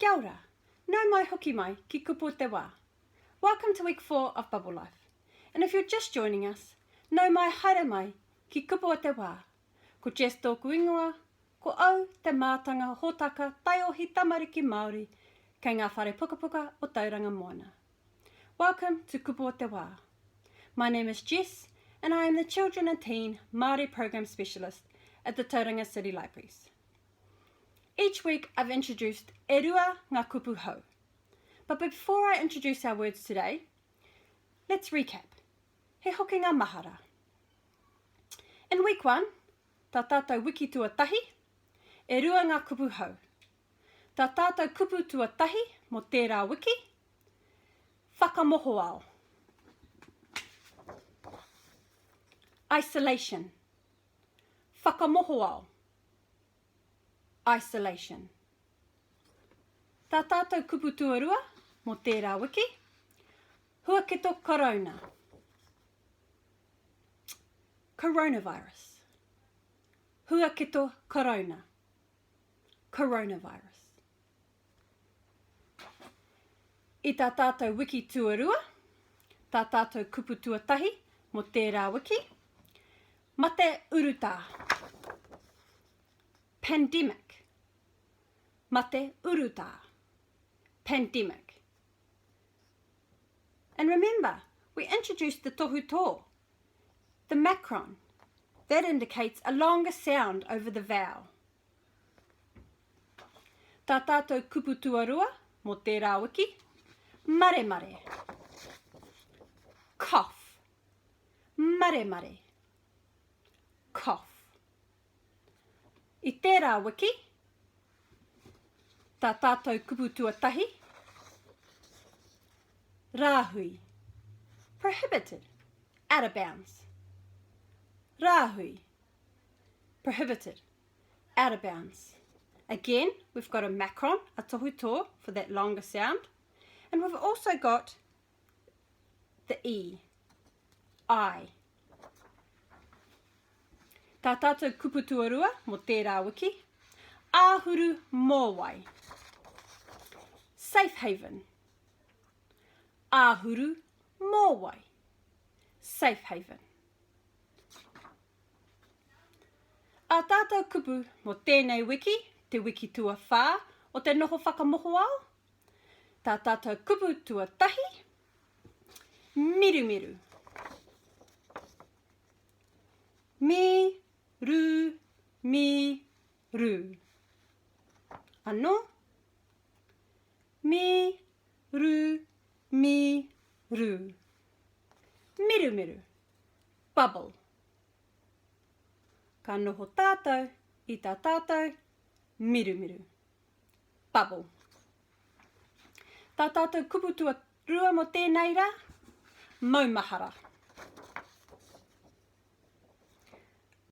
Kia ora! Nau mai hoki mai ki Kupu o te Wā. Welcome to week 4 of Bubble Life. And if you're just joining us, nau mai haere mai ki Kupu o te Wā. Ko Jess tōku ingoa, ko au te mātanga hōtaka taiohi tamariki Māori kei ngā whare pukapuka o Tauranga Moana. Welcome to Kupu o te Wā. My name is Jess and I am the Children and Teen Māori Program Specialist at the Tauranga City Libraries. Each week I've introduced e rua ngā kupu hou. But before I introduce our words today, let's recap. He hokinga mahara. In week one, tā tātou wiki tuatahi, e rua ngā kupu hou. Tā tātou kupu tuatahi mō tērā wiki, whakamohoao. Isolation. Whakamohoao. Isolation. Tā tātou kupu tuarua mō tērā wiki, huaketo karauna. Coronavirus. Huaketo karauna. Coronavirus. I tā tātou wiki tuarua, tā tātou kupu tuatahi mō tērā wiki, mate urutā. Pandemic. Mate urutā. Pandemic. And remember, we introduced the tohu tō, the macron. That indicates a longer sound over the vowel. Tā tātou kupu tuarua mō tērā wiki, maremare. Cough. Maremare. Cough. I tērā wiki, tā tātou kupu tuatahi, rāhui. Prohibited. Out of bounds. Rāhui. Prohibited. Out of bounds. Again, we've got a macron, a tohutō, for that longer sound. And we've also got the E, I. Tā tātou kupu tuarua mō tērā wiki, āhuru mōwai. Safe haven. Āhuru mōwai. Safe haven. Ā tātou kupu mō tēnei wiki, te wiki tuawhā o te noho whakamohoao. Tā tātou kupu tuatahi, mirumiru. Mi, ru, mi, ru. Anō. Mi, ru, mi, ru. Mirumiru. Bubble. Ka noho tātou i tā tātou mirumiru. Bubble. Tā tātou kupu tuarua mō tēnei rā, maumahara.